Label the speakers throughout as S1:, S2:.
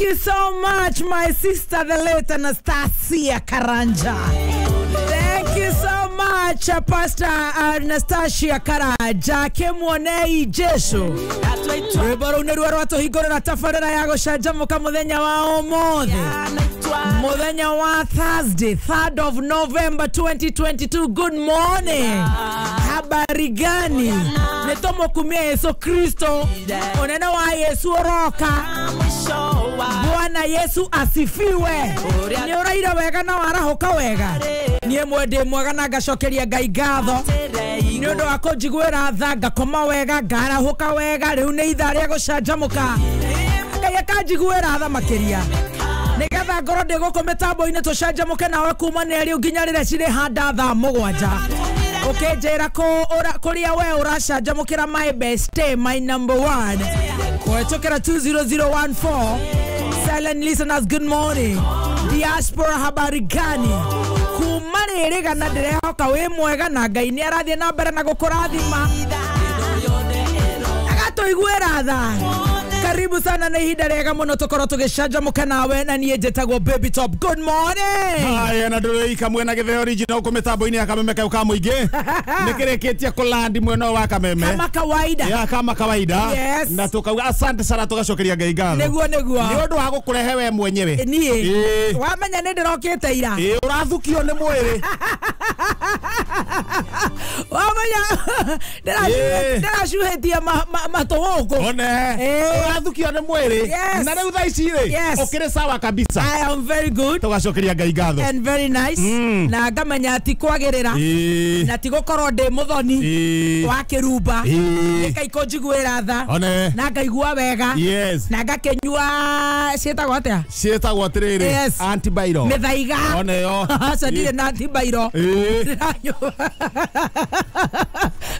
S1: you so much, my sister, the late Anastasia Karanja. Thank you so much, Pastor Anastasia Karanja. Kemwonei Jesu. Rwĩmbo rũu nĩruo rwatũhingũrĩra tabarĩra ya gũcanjamũka mũthenya wa ũmũthĩ, mũthenya wa Thursday, 3rd of November 2022. Good morning. Habari gani? Nĩtũmũkumia Yesu Kristo. Ũnene wa Yesu ũroka. Bwana Yesu asifiwe. Nĩ ũraire wega na warahũka wega. Niĩ mwendĩ mwega na ngacokeria Ngai ngatho nĩ ũndũ wa kũnjiguĩra tha, ngakoma wega, ngarahũka wega. Rĩu nĩ ithaa rĩa gũcanjamũka. Ngai akanjiguĩra tha makĩria nĩgetha ngorwo ndĩ gũkũ mĩtambo-inĩ tũcanjamũke nawe kuma nĩ rĩu nginya rĩrĩa cirĩ handa thaa 7. Ũkĩnjĩra kũrĩa we ũracanjamũkĩra my best day, my number one, kũhetũkĩra 20014. Silent listeners, good morning. Diaspora, habari gani? Kuma rĩrĩ gana ndĩrehoka wĩ mwega na Ngai nĩ arathiĩ na mbere na gũkũrathima agatũiguĩra tha. Karibu sana na ihinda rĩega mũno tũkorwo tũgĩcanjamũka nawe, na niĩ njĩtagwo Baby Top. Good morning.
S2: Haya, na ndũrĩ mwena gĩtheo original kũ mĩtambo-inĩ ya Kameme kau ka mũingĩ. Nĩkĩrĩkĩtie kũlandi mwena wa Kameme
S1: kama kawaida.
S2: Ya kama kawaida.
S1: Yes.
S2: Na tukauga asante sana, tũgacokeria Ngai ngatho.
S1: Nĩguo nĩguo.
S2: Nĩ ũndũ wa gũkũrehe we mwenyewe.
S1: Niĩ wamenya nĩ ndĩrokĩte ira.
S2: Ĩ ũrathukio nĩ mwĩrĩ.
S1: Wamenya ndĩracuhĩtie matũ gũkũ.
S2: One. Ũrathukio nĩ mwĩrĩ. Na rĩu thaa ici rĩ ũkĩrĩ sawa kabisa.
S1: I am very good.
S2: Tũgacokeria Ngai ngatho.
S1: And very nice. Na ngamenya ti kwagĩrĩra na ti gũkorwo ndĩ mũthoni wa kĩrumba. Ngai kũnjiguĩra tha na ngaigua wega. Na ngakĩnyua ciĩtagwo atĩa?
S2: Ciĩtagwo atĩrĩrĩ, antiviral.
S1: Mĩthaiga.
S2: Oneyo.
S1: Aca ndirĩ na antiviral.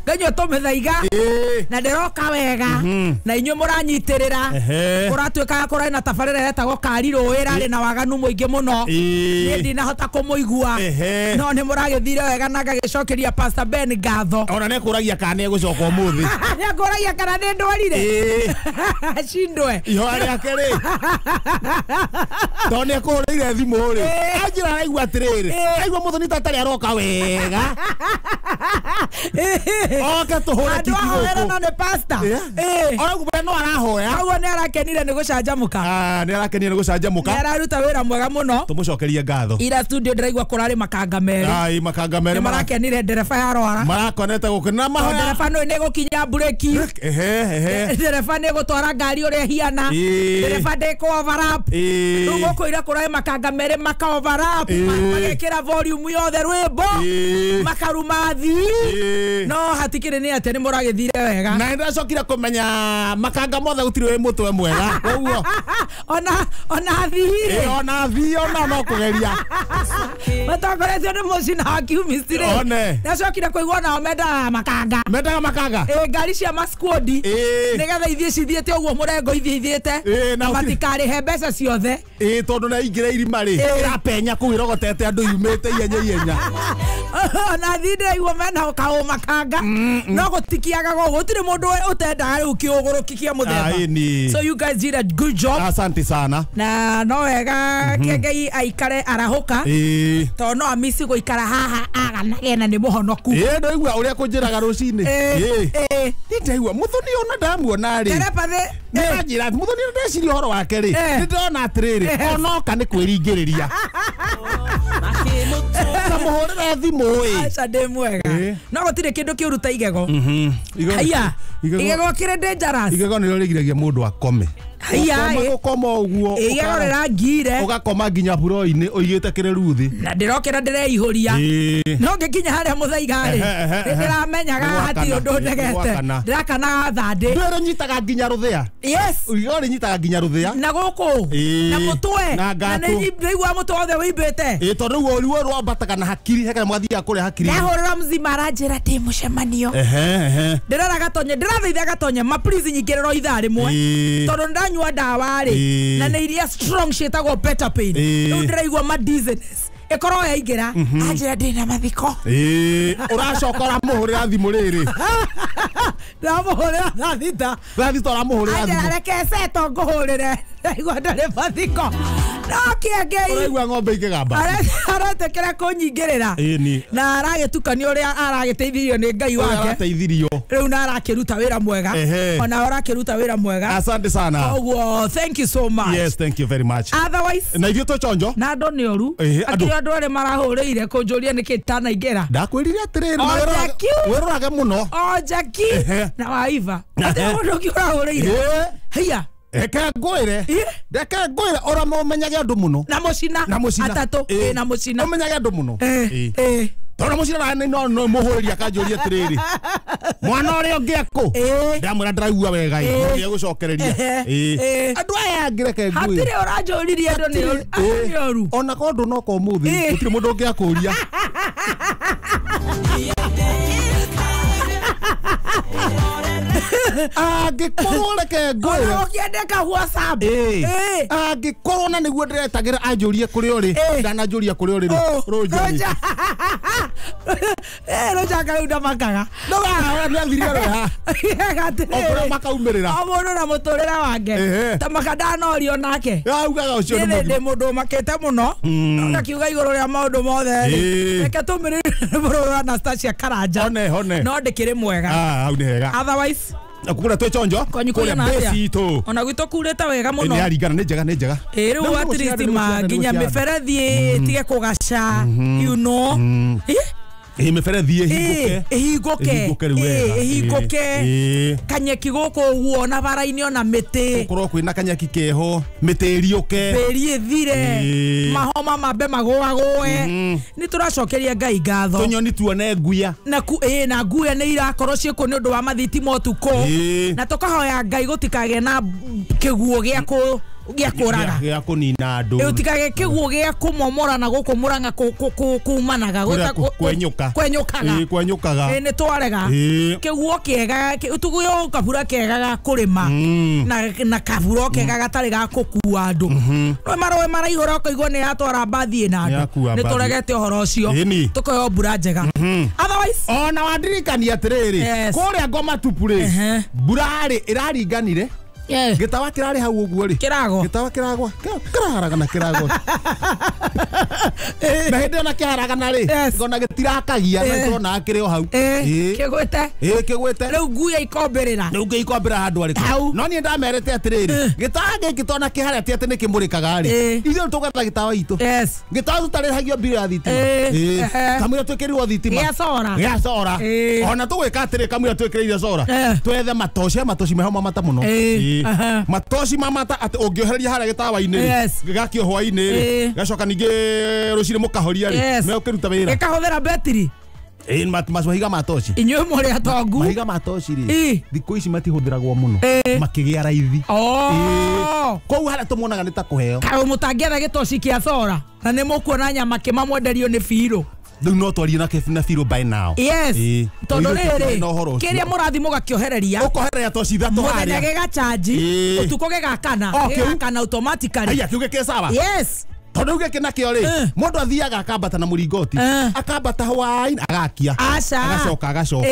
S1: Nganyua tũmĩthaiga na ndĩroka wega na inyuĩ mũranyitĩrĩra. Kũratuĩkaga kũrarĩ na tabarĩra yetagwo Kari Rũĩ, ĩrarĩ na waganu mũingĩ mũno. Niĩ ndinahota kũmũigua no nĩ mũragĩthire wega na ngagĩcokeria Pastor Ben ngatho.
S2: Ona nĩekũragia kana nĩegũcoka ũmũthĩ.
S1: Nĩekũragia kana nĩ ndwarire. Cindwe
S2: ihoya rĩake rĩ, tondũ nĩekũhũrĩire thimũ rĩ, anjĩra araigua atĩrĩrĩ, aigua mũthoni ta atarĩ aroka wega, oke tũhũre kiki gũkũ.
S1: Andũ nĩ pastor.
S2: Oraigua no arahoya.
S1: Koguo nĩ arakenire nĩ gũcanjamũka.
S2: Nĩ arakenire nĩ gũcanjamũka.
S1: Nĩ araruta wĩra mwega mũno.
S2: Tũmũcokerie ngatho.
S1: Ira studio ndĩraigua kũrarĩ makanga merĩ.
S2: Ai, makanga merĩ.
S1: Nĩ marakenire ndereba ya rwara.
S2: Marakonete gũkũ na mahoya.
S1: Ndereba nĩ ĩgũkinya mburĩki. Ndereba nĩ ĩgũtwara ngari ũrĩa ĩhiana. Ndereba ndĩkũ overlap. Rĩu gũkũ ira kũrarĩ makanga merĩ maka overlap. Magekĩra volume yothe rwĩmbo. Makaruma athii. No hatikĩrĩ nĩ atĩ nĩ mũragĩthire wega.
S2: Na nĩndacokire kũmenya makanga mothe gũtirĩ wĩ mũtwe mwega. Koguo
S1: ona athii.
S2: Ona athii ona no kũgeria.
S1: Matongoretio nĩ mũcina wa kiumist rĩ. Ndacokire kũigua nao mendaga makanga.
S2: Mendaga makanga.
S1: Ngari cia masquadi nĩgetha ithiĩ cithiĩte ũguo mũrengo ithiĩ ithiĩte na matikarĩhe mbeca ciothe.
S2: Tondũ na ingĩra irima rĩ ĩrapenya kũu ĩrogotete andũ yumĩte ihenya ihenya.
S1: Ona athii ndĩraigua mena kaũ makanga no gũtikiaga gũtirĩ mũndũ ũtendaga rĩu kĩũgũrũki kĩa mũthemba. So you guys did a good job.
S2: Asante sana.
S1: Na no wega Ngai aikare arahũka tondũ no amisi gũikara haha aganage na nĩ mũhonoku.
S2: Ndũigua ũrĩa kũnjĩraga rũcinĩ. Ndĩraigua mũthoni ona ndamuona rĩ. Nĩranjĩra mũthoni ona ndeciria ũhoro wake rĩ, nĩndĩrona atĩrĩrĩ, onoka nĩ kwĩringĩrĩria. Kamũhũrĩre thimũ ĩ.
S1: Aca ndĩ mwega. No gũtirĩ kĩndũ kĩũru ta igego. Haiya. Igego kĩrĩ dangerous.
S2: Igego nĩrĩo rĩgiragia mũndũ akome.
S1: Haiya.
S2: Ũkoma ũguo.
S1: Igego rĩrangire.
S2: Ũgakoma nginya buro-inĩ ũigĩte kĩreru thĩ.
S1: Na ndĩrokĩra ndĩreihũria. No ngĩkinya harĩa mũthaiga rĩ, nĩndĩramenyaga hatirĩ ũndũ ndegete. Ndĩrakanaga thandĩ.
S2: Ndwĩrĩ nyitaga nginya rũthĩa.
S1: Yes.
S2: Igego rĩnyitaga nginya rũthĩa.
S1: Na gũkũ. Na mũtwe.
S2: Na ngatũ.
S1: Na nĩigua mũtwe wothe wĩimbĩte.
S2: Tondũ rĩu ruo rwambataga na hakiri, he kĩrĩa mwathiaga kũrĩa hakiri.
S1: Ndahũrĩra mzima aranjĩra ndĩ mũcemanio. Ndĩrera gatonye, ndĩrathaitha gatonye, ma please nyingĩrĩrwo ithaa rĩmwe. Tondũ ndanyua ndawa rĩ, na nĩ iria strong ciĩtagwo better pain. Rĩu ndĩraigua ma dizziness. Ĩkorwo yaingĩra, anjĩra ndĩna mathiko.
S2: Ũracoka ũramũhũrĩra thimũ rĩrĩ.
S1: Ndamũhũrĩra thaa thita.
S2: Thaa thita ũramũhũrĩra thimũ.
S1: Reke seto ngũhũrĩre. Ndaigua ndarĩ mathiko. No kĩengei.
S2: Ũraigua ng'ombe ikĩgamba.
S1: Aretĩkĩra kũnyingĩrĩra.
S2: Ĩni.
S1: Na aragĩtukania ũrĩa aragĩteithirio nĩ Ngai wake.
S2: Arateithirio.
S1: Rĩu na arakĩruta wĩra mwega. Ona arakĩruta wĩra mwega.
S2: Asante sana.
S1: Ũguo thank you so much.
S2: Yes, thank you very much.
S1: Otherwise
S2: na ithuĩ twĩchonjo.
S1: Na andũ nĩ ũru. Akĩrĩ andũ arĩa marahũrĩire kũnjũria nĩkĩ itanaingĩra.
S2: Ndakwĩrire atĩrĩrĩ wĩrorage mũno.
S1: O Jackie na Waiva. Atĩ mũndũ ũngĩ ũrahũrĩire. Haiya.
S2: Reke ngwĩre. Reke ngwĩre ora mũmenyage andũ mũno.
S1: Na mũcina. Atatũ. Na mũcina.
S2: Ũmenyage andũ mũno. Tondũ mũcina no no mũhũrĩria akanjũria atĩrĩrĩ. Mwana ũrĩa ũngĩ akũ. Ndamwĩra ndĩraigua wega ĩ. Nĩegũcokereria. Andũ aya angĩ reke ngwĩre.
S1: Hatirĩ ũranjũririe andũ nĩ ũru.
S2: Ona korwo ndũnoka ũmũthĩ gũtirĩ mũndũ ũngĩ akũria. Angĩkorwo reke ngwĩre.
S1: Ũkĩendeka WhatsApp.
S2: Angĩkorwo na nĩguo ndĩretagĩra anjũrie kũrĩa ũrĩ. Ndananjũria kũrĩa ũrĩ rũnjũrie.
S1: Rũnjanga rĩu ndamakaga.
S2: Nĩathirire rweha. O kũrĩa makaumĩrĩra.
S1: O mũndũ na mũtũrĩre wake. Ta maka ndanorio nake.
S2: Augaga ũcio nĩ
S1: mũndũ. Ndĩ mũndũ ũmakĩte mũno. Ndakiuga igũrũ rĩa maũndũ mothe. Reke tũmĩrĩre mũrũ wa Anastasia Karanja.
S2: Hone hone.
S1: No ndĩkĩrĩ mwega.
S2: Hau nĩ hega.
S1: Otherwise
S2: kũrĩa twĩchonjo kũrĩa base itũ.
S1: Ona gwitũ kurĩte wega mũno.
S2: Nĩ aringana nĩ njega nĩ njega.
S1: Rĩu at least ma nginya mĩberethi ĩtige kũgaca you know.
S2: Mĩberethi ĩhingũke.
S1: Ĩhingũke. Ĩhingũke. Kanyeki gũkũ ũguo na bara-inĩ ona mĩtĩ.
S2: Gũkorwo kwĩna kanyeki keho, mĩtĩ ĩriũke.
S1: Tĩri ĩthire. Mahoma mambe magũagũe. Nĩ tũracokeria Ngai ngatho.
S2: Tũnyoni tuone nguya.
S1: Na na nguya nĩ irakorwo ciĩkuo nĩ ũndũ wa mathitima ũtukũ. Na tũkahoya Ngai gũtikagĩe na kĩguũ gĩa gĩa kũraga.
S2: Gĩa kũnina andũ.
S1: Gũtikagĩe kĩguũ gĩa kũmomora na gũkũ Murang'a kumanaga.
S2: Kwenyũka.
S1: Kwenyũkaga.
S2: Kwenyũkaga.
S1: Nĩ twarega. Kĩguũ kĩega, tũguo kabura kega ga kũrĩma. Na kabura kega gatarĩ ga gũkua andũ. No marũĩ maraihũra ũkaigua nĩ yatwara mbathi ĩna andũ. Nĩ tũregete ũhoro ũcio. Tũkoya mbura njega. Otherwise
S2: ona wandirikania atĩrĩrĩ, kũrĩa Ngoma tupu rĩ, mbura rĩ ĩraringanire. Gĩtawa kĩrarĩ hau ũguo rĩ.
S1: Kĩragwo.
S2: Gĩtawa kĩragwa. Kĩraharagana kĩragwa. Na hĩndĩ ona kĩharagana rĩ, ngona gĩtirakagia na ndĩrona kĩrĩ o hau.
S1: Kĩgwĩte.
S2: Kĩgwĩte.
S1: Rĩu nguya ikombĩrĩra.
S2: Rĩu nguya ikombĩrĩra handũ arĩkũ. No niĩ ndamerĩte atĩrĩrĩ, gĩtawa gĩkĩ tona kĩharĩa ti atĩ nĩ kĩmũrĩkaga rĩ. Ithuĩ tũgetha gĩtawa itũ. Gĩtawa tũtarĩhagio mbirũ ya thitima. Kamũira twĩkĩrirwo thitima.
S1: Gĩa cora.
S2: Gĩa cora. Ona tũgwĩka atĩrĩ kamũira twĩkĩrĩire cora. Twethe matoci, matoci meho mamata mũno. Matoci mamata atĩ ũngĩohereria harĩa gĩtawa-inĩ rĩ, gĩgakio hwaĩ-inĩ rĩ, gĩgacoka ningĩ rũcinĩ mũkahoria rĩ, megũkĩruta wĩra.
S1: Gĩkahũthĩra betiri.
S2: Mahiga ma toci.
S1: Inyuĩ mũrĩ atongu.
S2: Mahiga ma toci rĩ, thikũ ici matihũthĩragwo mũno, makĩgĩa raithi. Koguo harĩa tũmonaga nĩ ta kũheo.
S1: Kaĩ mũtangĩetha gĩtoci kĩa cora na nĩ mũkuona nyama kĩmamwenderio nĩ birũ.
S2: Rĩu no twarie na birũ by now.
S1: Yes. Tondũ rĩrĩ kĩrĩa mũrathi mũgakĩohereria.
S2: Ũkohereria toci ithatũ harĩa.
S1: Mũthenya gĩgachanji, ũtukũ gĩgakana, gĩgakana automatically.
S2: Aya kĩu gĩkĩ sawa.
S1: Yes.
S2: Tondũ rĩu gĩkĩ nakĩo rĩ, mũndũ athiaga akambata na mũringoti, akambata hwaĩ-inĩ agakia.
S1: Aca.
S2: Agacoka agacoka.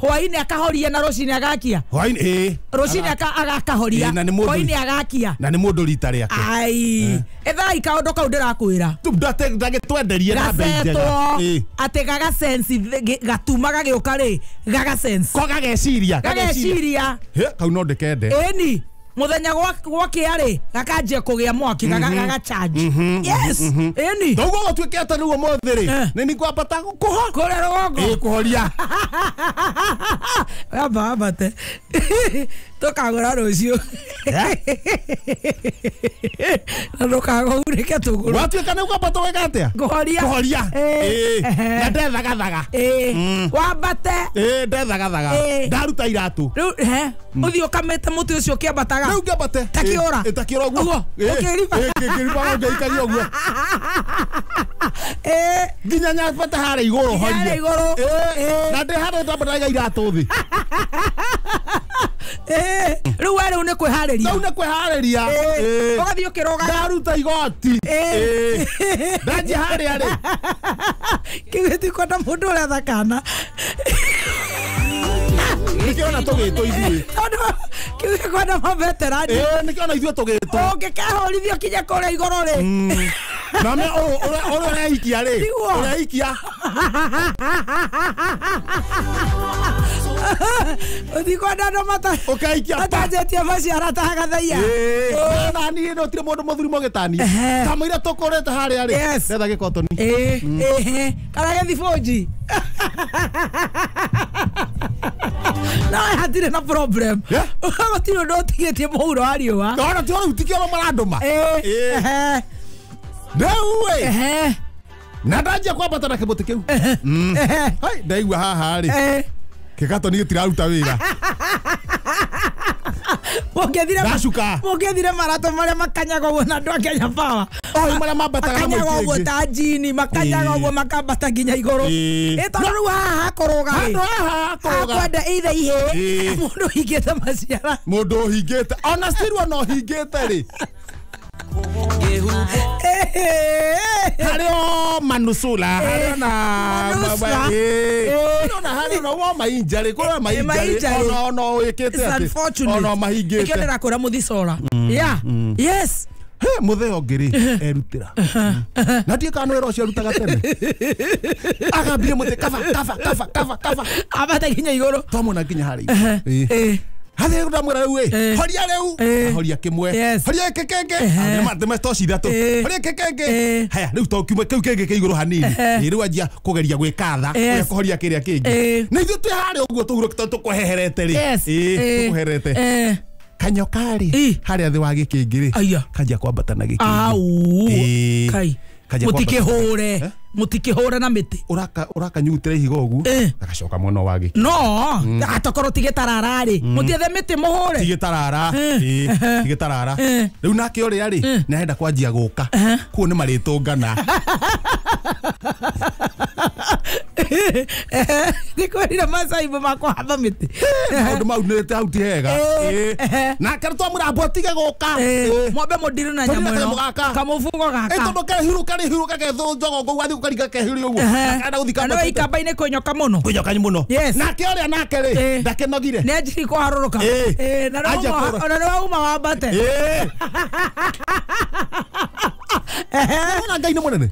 S1: Hwaĩ-inĩ akahoria na rũcinĩ agakia.
S2: Hwaĩ-inĩ
S1: Rũcinĩ agakahoria. Hwaĩ-inĩ agakia.
S2: Na nĩ mũndũ rita rĩake.
S1: Ai. Ethai kaũndũ kau ndĩrakwĩra.
S2: Ndagĩtwenderie na bei njega.
S1: Atĩ gaga sense gatuma gagĩũka rĩ, gaga sense.
S2: Ko gageciria.
S1: Gageciria.
S2: Kau no ndĩkende.
S1: Ĩni. Mũthenya gwakĩa rĩ gakanjia kũgĩa mwaki gaga charge. Yes. Ĩni.
S2: Toguo gũtuĩke atĩ rĩu ũmũthĩ rĩ nĩ nĩngwambata kũho
S1: kũrĩa rũgongo.
S2: Kũhoria.
S1: Wamba ambate. Tũkagũra rũciũ. Na ndũkagũrĩke tũgũrũ.
S2: Watuĩka nĩ ũkwambata wĩka atĩa?
S1: Kũhoria.
S2: Kũhoria. Na ndethagathaga.
S1: Wambate.
S2: Ndethagathaga. Ndaruta iratũ.
S1: Rĩu ũthiĩ ũkamĩte mũtĩ ũcio ũkĩambataga.
S2: Rĩu ngĩambate.
S1: Ta kĩũra.
S2: Ta kĩũra ũguo.
S1: Ũkĩriba.
S2: Ngĩribaga ngĩikagia ũguo. Nginya nyambate harĩa igũrũ horie.
S1: Harĩa igũrũ.
S2: Na ndĩ harĩa ndambataga iratũ thĩ.
S1: Rĩu we rĩu nĩ kwĩharĩria.
S2: Rĩu nĩ kwĩharĩria.
S1: Ũgathiĩ ũkĩrũgaga.
S2: Ndaruta igoti. Ndanjia harĩa rĩ.
S1: Kĩu gĩtikwenda mũndũ ũretha kana.
S2: Nĩkĩo ona tũgĩtwo ithuĩ.
S1: Tondũ kĩu gĩkwenda maveterani.
S2: Nĩkĩo ona ithuĩ tũgĩtwo.
S1: Ũngĩkehũrithio kinya kũrĩa igũrũ rĩ.
S2: Na me ũrĩa ũreikia rĩ. Ũreikia.
S1: Ũtikwenda andũ
S2: ũkaikia
S1: matanjĩtie maciara ta gathaia.
S2: Na niĩ no tirĩ mũndũ mũthuri mũgĩtani. Kamũira tũkũrĩte harĩa rĩ. Etha gĩkotoni.
S1: Kana gĩthibũnji. No hatirĩ na problem. Gũtirĩ ũndũ ũtigĩtie mũhuro wa riũa.
S2: Ona ti rĩu tikĩo marandũma. Rĩu ĩ. Na ndanjia kwambata na kĩmũtĩ kĩu. Hai ndaigua haha rĩ. Kĩgatoni gĩtiraruta wĩra.
S1: Mũngĩthire maratũ marĩa makanyaga ũguo na andũ a Kenya Power.
S2: Marĩa mambataga na
S1: makanyaga ũguo ta njini, makanyaga ũguo makambata nginya igũrũ. Tondũ rĩu haha hakũrũga rĩ.
S2: Haha hakũrũga.
S1: Hakwenda either ihĩĩ, mũndũ ũhingĩte maciara.
S2: Mũndũ ũhingĩte. Ona still ona ũhingĩte rĩ. Harĩ o manusula, harĩ ona ona harĩ ona wo mainjarĩ, kũrĩ mainjarĩ ona wĩkĩte atĩ ona mahingĩte.
S1: Nĩkĩo ndĩrakwĩra mũthicora. Yeah. Yes.
S2: He mũthee ũngĩ rĩ erutĩra. Na ndiĩ kana wĩra ũcio arutaga tene. Agambire mũtĩ kaba kaba kaba kaba kaba.
S1: Ambata nginya igũrũ.
S2: Twamwona nginya harĩa igũrũ. Hathĩ ndamwĩra rĩu ĩ horia rĩu horia kĩmwe horia gĩkĩ kĩngĩ nĩ toci ithatũ horia gĩkĩ kĩngĩ haya rĩu to kiumwe kĩu kĩngĩ kĩ igũrũ hanini rĩu anjia kũgeria gwĩka tha ũrĩa kũhoria kĩrĩa kĩngĩ na ithuĩ twĩ harĩa ũguo tũhurũkĩte tũkũheherete rĩ tũkũherete kanyoka rĩ harĩa thĩ wa gĩkĩngĩ rĩ kanjia kwambata na gĩkĩngĩ
S1: kai mũtikĩhũre mũtikĩhũre na mĩtĩ
S2: ũrakanyugutĩra ihiga ũguo agacoka mwena wa gĩkĩ
S1: no atokorwo ti gĩtarara rĩ mũtiethe mĩtĩ mũhũre
S2: ti gĩtarara ti gĩtarara rĩu nake ũrĩa rĩ nĩ arenda kwanjia gũka kuo nĩ marĩtũngana
S1: nĩkwĩrire macaibũ makũhamba mĩtĩ
S2: maũndũ mau nĩ hau ti hega nake twamwĩra ambũ atige gũka
S1: mwambe mũndirĩ na nyamũ ĩno kamũbugo gaka
S2: tondũ kehiruka rĩ hiruka kethũnjogo ũguo athiĩ gũkaringa kehiri ũguo na gũthiĩ
S1: kamba no ikamba-inĩ kwĩ nyoka mũno
S2: kwĩ nyoka mũno nake ũrĩa nake rĩ ndakĩnogire
S1: nĩ anjirie kũharũrũka ona nĩ wauma wambate
S2: Ona Ngai nĩ mũnene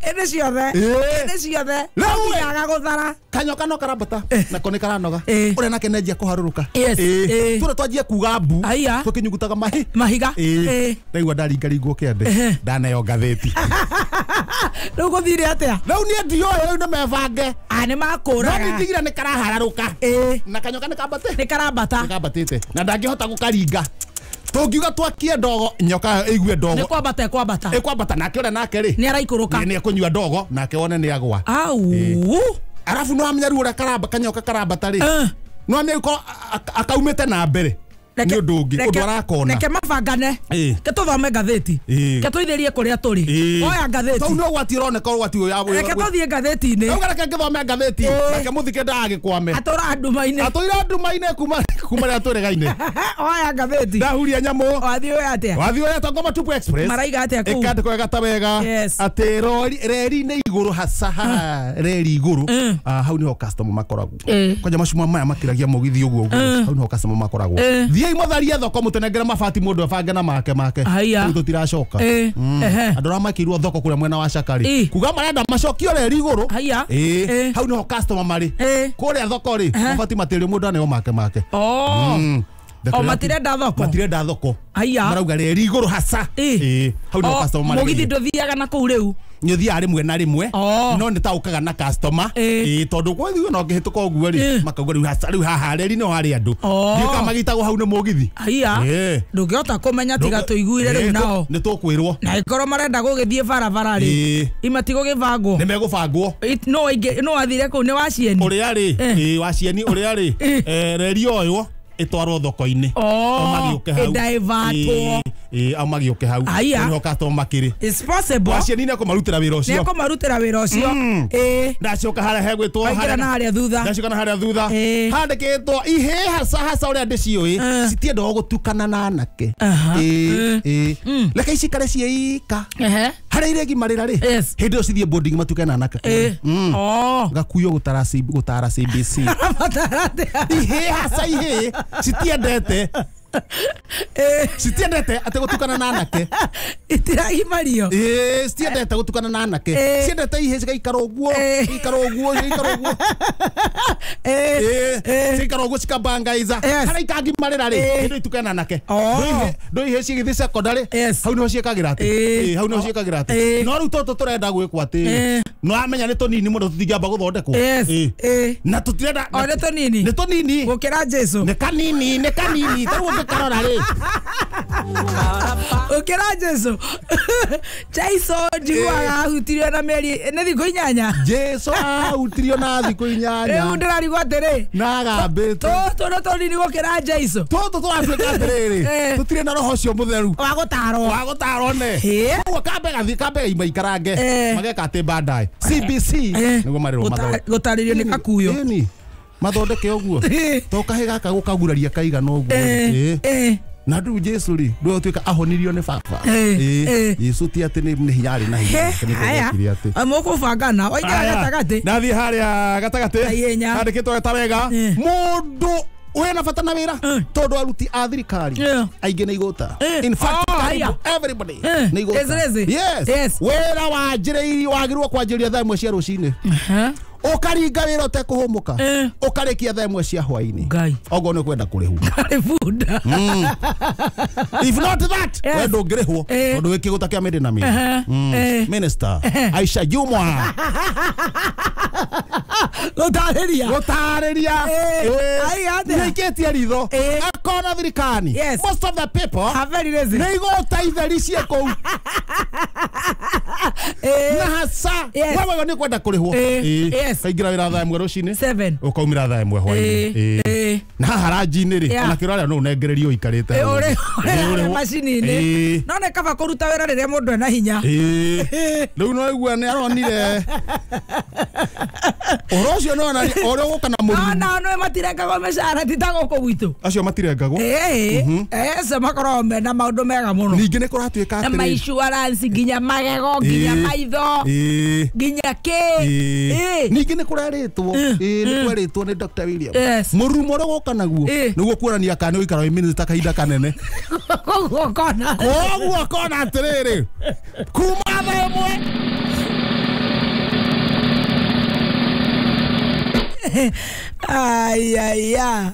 S1: ĩndĩ ciothe ĩndĩ ciothe rĩu gũthara
S2: kanyoka no karambata nako nĩ karanoga ũrĩa nake nĩ kũharũrũka tũrĩa twanjia kuga mbu tũkĩnyugutaga
S1: mahiga
S2: ndaigua ndaringaringwo kĩande ndaneo ngathĩti
S1: rĩu gũthire atĩa
S2: rĩu niĩ ndioĩ rĩu nĩ mebange
S1: nĩ makũraga
S2: no ndigire nĩ karahararũka na kanyoka nĩ kambate
S1: nĩ karambata
S2: nĩ kambatĩte na ndangĩhota gũkaringa tũngiuga twakie ndogo nyoka ĩigue ndogo
S1: nĩ kwambata ĩkwambata
S2: ĩkwambata nake ũrĩa nake rĩ
S1: nĩ araikũrũka
S2: nĩ ekũnyua ndogo nake wone nĩ agwa
S1: au
S2: arabu no amenya rĩu ũrĩa karamba kanyoka karambata rĩ no amenya ko akaumĩte na mbere nĩ ũndũ ũngĩ ũndũ arakona
S1: reke mabangane ke tũthome ngathĩti ke tũithĩrie kũrĩa tũrĩ oya ngathĩti
S2: tau no ũgwati ũroneka ũgwati ũyũ
S1: reke tũthiĩ ngathĩti-inĩ
S2: rĩu reke ngĩthome ngathĩti reke mũthike ndagagĩkwame
S1: atũra nduma-inĩ
S2: atũira nduma-inĩ kuma rĩrĩa twĩregaine
S1: oya ngathĩti
S2: ndahuria nyamũ
S1: wathiĩ ũya atĩa
S2: wathiĩ ũya atĩa Ngoma Tupu Express
S1: maraiga atĩa kũu
S2: ĩkandĩkwo ĩgata wega atĩ reri-inĩ igũrũ hasa haha reri igũrũ hau nĩho customer makoragwo kwanja macuma maya makĩragia mũgithi ũguo ũguo hau nĩho customer makoragwo thiĩ mutharie thoko mutenengere mabati mundu abange na make make rĩu tũtiracoka andũ arĩa maikĩirwo thoko kũrĩa mwena wa Cakari kuga marenda macokio reri igũrũ hau nĩho customer marĩ kũrĩa thoko rĩ mabati matĩrĩ mũndũ aneo make make
S1: o matirenda thoko
S2: matirenda thoko marauga reri igũrũ hasa hau nĩho customer marĩ
S1: mũgithi ndũthiaga na kũu rĩu
S2: nĩ ũthiaga rĩmwe na rĩmwe no nĩ taũkaga na customer tondũ gwathiĩ ona ũngĩhĩtũka ũguo rĩ makauga rĩu hasa rĩu haha reri nĩho harĩ andũ ndiũĩ kana magĩtagwo hau nĩ mũgithi
S1: ndũngĩhota kũmenya tiga tũiguire rĩu nao
S2: nĩ tũkwĩrwo
S1: na ĩkorwo marenda gũgĩthiĩ barabara rĩ imatigũgĩbangwo
S2: nĩ megũbangwo
S1: no athire kũu nĩ wacieni
S2: ũrĩa rĩ wacieni ũrĩa rĩ reri oywo ĩtwarwo thoko-inĩ o magĩũke hau
S1: ĩdaivatwo
S2: Ĩĩ au magĩũke hau. Nĩho customer makĩrĩ.
S1: It's possible.
S2: Waciani nĩekũmarutĩra wĩra ũcio.
S1: Nĩekũmarutĩra wĩra ũcio. Ĩĩ.
S2: Ndacoka harĩa hegwĩtwo
S1: harĩa na harĩa thutha.
S2: Ndacoka na harĩa thutha. Handĩkĩtwo ihĩ hasa hasa ũrĩa ndĩciũĩ citiendaga gũtukana na anake. Ĩĩ ĩĩ. Reke icikare ciĩika. Harĩa iregimarĩra rĩ. Hĩndĩ ĩyo cithiĩ boarding matuke na anake. Gakuyo gũtara gũtara CBC. Ihĩ hasa ihĩ citiendete. Citiendete atĩ gũtukana na anake.
S1: Itiragimario.
S2: Ĩĩ citiendete gũtukana na anake. Ciendete ihĩ cigaikara ũguo, cigaikara ũguo, cigaikara ũguo. Cigaikara ũguo cikabangaiza. Harĩa ikagimarĩra rĩ, hĩndĩ itukane na anake. Ndũ ihĩ cigĩthiĩ secondary, hau nĩho ciĩkagĩra atĩ. Ĩĩ hau nĩho ciĩkagĩra atĩ. No rĩu tũtũ tũrenda gwĩkwo atĩ. No amenya nĩ tũnini mũno tũtingĩamba gũthondekwo. Ĩĩ. Na tũtirenda.
S1: O nĩ tũnini.
S2: Nĩ tũnini.
S1: Gũkĩra Jesu.
S2: Nĩ kanini, nĩ kanini. Ta rĩu ũngĩkarora rĩ.
S1: Ũkĩra Jesu. Jesu njiguaga ahutirio na mĩeri nĩ thikũ 8.
S2: Jesu ahutirio na thikũ 8.
S1: Rĩu ndĩrarigwo atĩrĩ.
S2: Na agambĩte.
S1: Tũtũ nĩ tũnini gũkĩra Jesu.
S2: Tũtũ tũratuĩka atĩrĩrĩ. Tũtirĩ na roho ũcio mũtheru.
S1: Wa gũtarwo.
S2: Wa gũtarwo ne. Koguo kambe gathiĩ kambe gaimaikarange. Mageka atĩ baadaye. CBC nĩguo marĩrwo mathondeke.
S1: Gũtarĩrio nĩ kakuyo.
S2: Ĩni. Mathondeke ũguo. To kahĩ gaka gũkaguraria kaigana ũguo. Na ndũ Jesu rĩ ndũ tuĩka ahonirio nĩ baba. Jesu ti atĩ nĩ hinya arĩ na hinya.
S1: Nĩ atĩ. Mũkũbangana waingĩra gatagatĩ.
S2: Nathiĩ harĩa gatagatĩ. Handĩkĩtwo ta wega. Mũndũ wĩna bata na wĩra tondũ aruti a thirikari aingĩ nĩ igũta. In fact everybody nĩ igũta. Yes. Wĩra wanjĩrĩirio wagĩrĩirwo kwanjĩrĩria thaa 1 cia rũcinĩ. Ũkaringa wĩra ũtekũhũmũka. Ũkarĩkia thaa 1 cia hwaĩ-inĩ. Oguo nĩ kwenda kũrĩhwo.
S1: Karĩ bunda.
S2: If not that, we ndũngĩrĩhwo tondũ wĩ kĩgũta kĩa mĩndĩ na mĩndĩ. Minister Aisha Jumwa.
S1: Gũtarĩria.
S2: Gũtarĩria. Nĩaikĩtie ritho. Akona thirikari. Most of the people
S1: are very lazy.
S2: Nĩ igũta itheri ciĩ kũu. Na hasa wewe nĩ kwenda kũrĩhwo. Kaingĩra wĩra thaa 1 rũcinĩ. Ũkaumĩra thaa 1 hwaĩ-inĩ. Na haha ranji-inĩ rĩ, ona kĩrora no ũnengererio ũikarĩte.
S1: Ũrĩ macini-inĩ. No nĩ kaba kũruta wĩra rĩrĩa mũndũ ena hinya.
S2: Rĩu no igua nĩ aronire. Ũhoro ũcio no ona ũrĩa ũgũka na mũrimũ.
S1: No no matirengagwo mĩcara ti ta gũkũ gwitũ.
S2: Acio matirengagwo.
S1: Acio makoragwo mena maũndũ mega mũno.
S2: Ningĩ nĩ kũratuĩka atĩrĩ.
S1: Na insurance nginya magego nginya maitho nginya kĩ.
S2: Ningĩ nĩ kũrerĩtwo. Nĩ kwerĩtwo nĩ Dr. William. Mũrumo ũrĩa ũgũka naguo nĩguo kuonania kana nĩ ũikara wĩ minister kahinda kanene.
S1: Koguo kona.
S2: Koguo kona atĩrĩrĩ. Kuma thaa 1.
S1: Ai ai ai.